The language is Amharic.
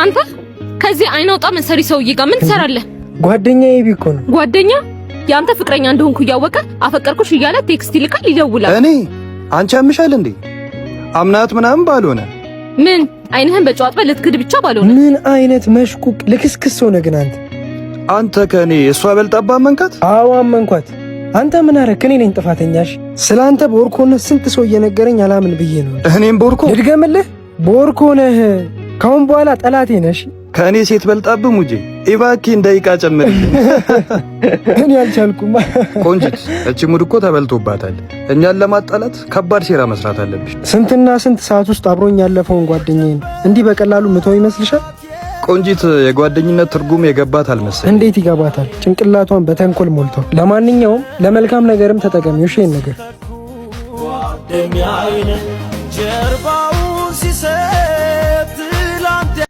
አንተ ከዚህ አይን አውጣ መሰሪ ሰውዬ ጋር ምን ትሰራለህ? ጓደኛዬ እኮ ነው። ጓደኛ የአንተ ፍቅረኛ እንደሆንኩ እያወቀ አፈቀርኩሽ እያለ text ይልካል፣ ይደውላል። እኔ አንቺ ያምሻል እንዴ? አምናት ምናምን ባልሆነ። ምን አይንህን በጨው አጥበህ ልትክድ ብቻ ባልሆነ። ምን አይነት መሽቁቅ ልክስክስ ሆነ ግን አንተ። አንተ ከእኔ እሷ በልጣባ አመንካት? አዎ አመንኳት። አንተ ምን አረክ? እኔ ነኝ ጥፋተኛሽ። ስለ አንተ ቦርኮነት ስንት ሰው እየነገረኝ አላምን ብዬ ነው። እኔም ቦርኮ? ልድገምልህ፣ ቦርኮ ነህ። ካሁን በኋላ ጠላቴ ነሽ። ከእኔ ሴት በልጣብህ ሙጄ፣ እባክህን ደቂቃ ጨምርልኝ። እኔ አልቻልኩም። ቆንጂት፣ እቺ mood እኮ ተበልቶባታል። እኛን ለማጣላት ከባድ ሴራ መስራት አለብሽ። ስንትና ስንት ሰዓት ውስጥ አብሮኝ ያለፈውን ጓደኛዬን እንዲህ በቀላሉ ምተው ይመስልሻል? ቆንጂት የጓደኝነት ትርጉም የገባት አልመሰለኝ። እንዴት ይገባታል? ጭንቅላቷን በተንኮል ሞልቷል። ለማንኛውም ለመልካም ነገርም ተጠቀሚው። እሺ ይሄን ነገር ጀርባው